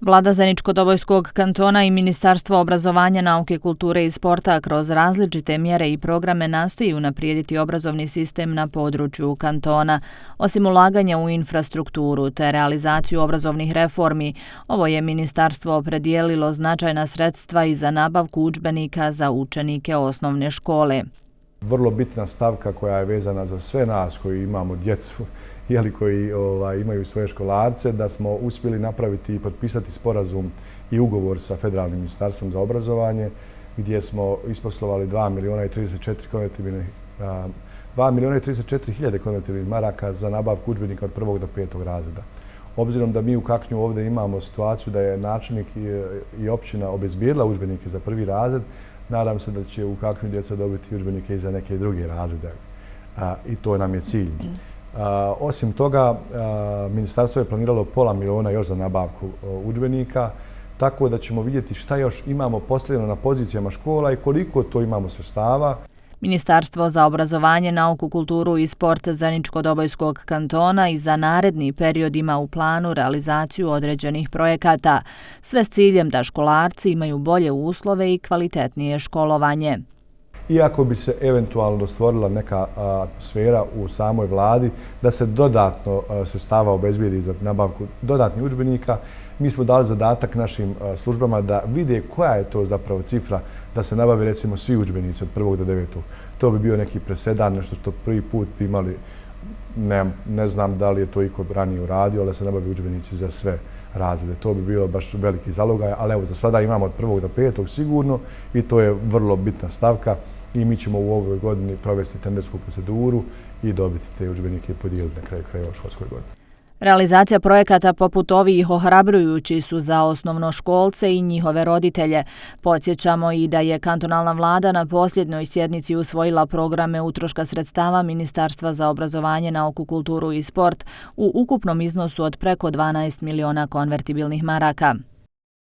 Vlada Zeničko-Dobojskog kantona i Ministarstvo obrazovanja, nauke, kulture i sporta kroz različite mjere i programe nastoji unaprijediti obrazovni sistem na području kantona. Osim ulaganja u infrastrukturu te realizaciju obrazovnih reformi, ovo je ministarstvo opredijelilo značajna sredstva i za nabavku udžbenika za učenike osnovne škole. Vrlo bitna stavka koja je vezana za sve nas koji imamo djecu koji imaju svoje školarce, da smo uspjeli napraviti i potpisati sporazum i ugovor sa Federalnim ministarstvom za obrazovanje, gdje smo isposlovali 2.034.000 konvertibilnih maraka za nabavku udžbenika od 1. do 5. razreda. Obzirom da mi u Kaknju ovdje imamo situaciju da je načelnik i općina obezbijedila udžbenike za 1. razred, nadam se da će u Kaknju djeca dobiti udžbenike i za neke druge razrede. I to nam je cilj. Osim toga, ministarstvo je planiralo $500.000 još za nabavku udžbenika, tako da ćemo vidjeti šta još imamo postavljeno na pozicijama škola i koliko to imamo sredstava. Ministarstvo za obrazovanje, nauku, kulturu i sport Zeničko-Dobojskog kantona i za naredni period ima u planu realizaciju određenih projekata, sve s ciljem da školarci imaju bolje uslove i kvalitetnije školovanje. Iako bi se eventualno stvorila neka atmosfera u samoj vladi da se dodatno sredstava obezbijedi za nabavku dodatnih udžbenika, mi smo dali zadatak našim službama da vide koja je to zapravo cifra da se nabave recimo svi udžbenici od 1. do 9. To bi bio neki presedan, nešto što prvi put bi imali, ne znam da li je to iko ranije uradio, ali da se nabave udžbenici za sve razrede. To bi bilo baš veliki zalogaj, ali evo za sada imamo od 1. do 5. sigurno i to je vrlo bitna stavka i mi ćemo u ovoj godini provesti tendersku proceduru i dobiti te udžbenike i podijeliti na kraju krajeva u školskoj godini. Realizacija projekata poput ovih ohrabrujući su za osnovnoškolce i njihove roditelje. Podsjećamo i da je kantonalna vlada na posljednjoj sjednici usvojila programe utroška sredstava Ministarstva za obrazovanje, nauku, kulturu i sport u ukupnom iznosu od preko 12 miliona konvertibilnih maraka.